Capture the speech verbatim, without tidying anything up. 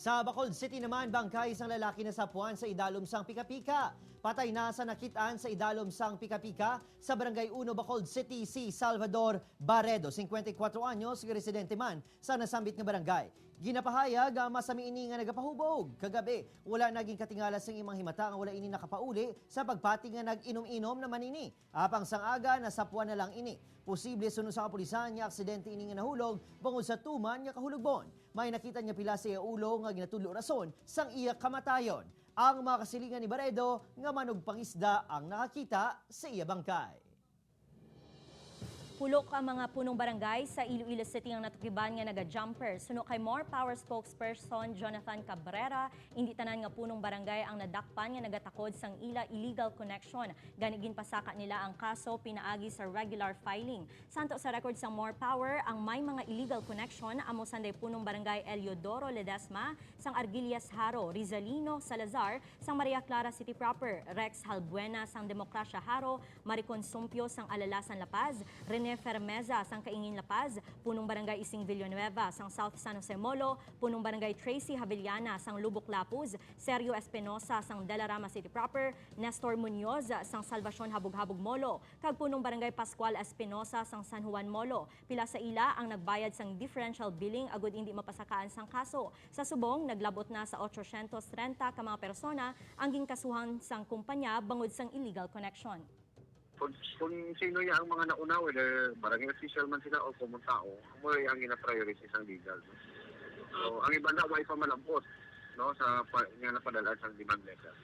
Sa Bacolod City naman, bangkay sang lalaki nasapuan sa idalom sang pika-pika. Patay na sa nakit-an sa idalom sang pika-pika sa Barangay Uno, Bacolod City, si Salvador Barredo, singkwenta y kuwatro anyos, nga residente man sa nasambit nga barangay. Ginapahayag nga masami ini nga nagapahubog. Kagabi, wala naging katingala sang imang himata nga wala ini nakapauli sa pagpati nga nag-inom-inom naman ini. Apang sang aga, nasapuan na lang ini. Posible suno sa kapulisan nga aksidente ini nga nahulog bangod sa tuman nga kahulogbon. May nakita nga pila sa iya ulo nga ginatudlo rason sang iya kamatayon. Ang mga kasilingan ni Baredo nga manugpangisda ang nakakita sa iya bangkay. Pulok ang mga punong barangay sa Iloilo City ang natukiban nga naga-jumper. Suno kay More Power spokesperson Jonathan Cabrera, indi tanan nga punong barangay ang nadakpan nga nagatakod sang ila illegal connection. Gani ginpasaka nila ang kaso pinaagi sa regular filing. Santo sa record sang More Power, ang may mga illegal connection amo sanday punong barangay Eliodoro Ledesma sang Argillas Jaro, Rizalino Salazar sang Maria Clara City Proper, Rex Halbuena sang Democracia Jaro, Maricon Sumpio sang Alalasan La Paz, Rene Fermeza sang Kaingin La Paz, Punong Barangay Ising Villanueva sang South San Jose Molo, Punong Barangay Tracy Havillana sang Lubok Lapuz, Sergio Espinosa sang Dalarama City Proper, Nestor Muñoz sang Salvacion Habog-Habog Molo, kag Punong Barangay Pascual Espinosa sang San Juan Molo. Pila sa ila ang nagbayad sang differential billing agud indi mapasakaan sang kaso. Sa subong, naglabot na sa otsosyentos trenta ka mga persona ang ginkasuhan sang kumpanya bangod sang illegal connection. Kung, kung sino ya ang mga nauna, whether barangay official man sila o common tao, amo ang gina-priority sang legal. So, ang iban na, way pa malabot, no, sa pa, nga napadalaan sang demand letter.